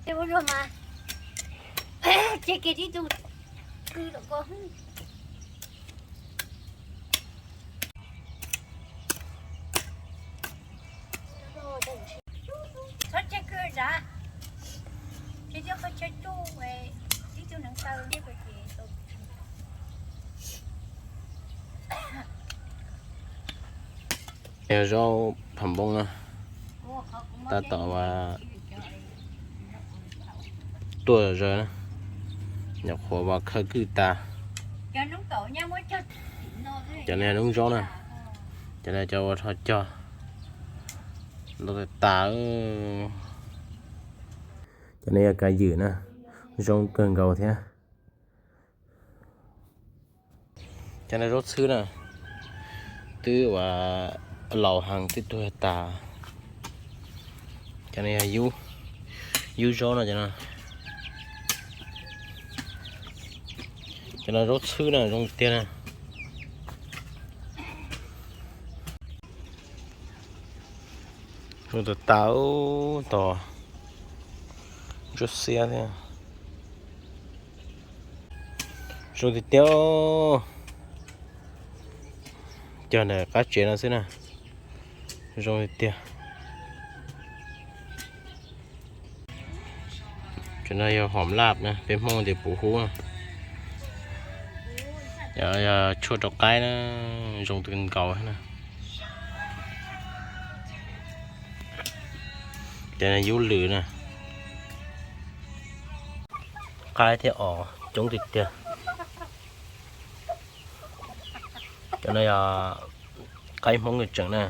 Ces ua luaj mas, ces kiag tib tug kwv rau ko. Txhob tseg kwv zam, ces tib qhov chaw tsuj, tib tug neev taw liab ko ces tau. Yog zaub pham npoob na, tab tom tuaj zog na, nyuam qhuav uas khawb kwj tas. Cov no yog noob zaub na, cov no cov ua rho cog, ntau tas tas. Cov no yog kav ywm na, zoo kawg nkaus thiab. Cov no zaub txhwb na, twb uas laus heev twb tuag tas. Cov no yog yub, yub zaub no cov no. Cov no zaub txhwb na, zoo tiag na. Zoo tas tas, tos ntsuab xiab thiab. Zoo tiag tiag. Cog ntawm qab tsev no xwb na, zoo tiag tiag. Cov no yog hom laj na, peb Hmoob tias puv hub na. Yog tshuaj rau qaib na, zoo kawg nkaus na. Cov no yub lwm na, qaib thiab os coob tiag tiag. Cov no yog qaib Hmoob tseem na.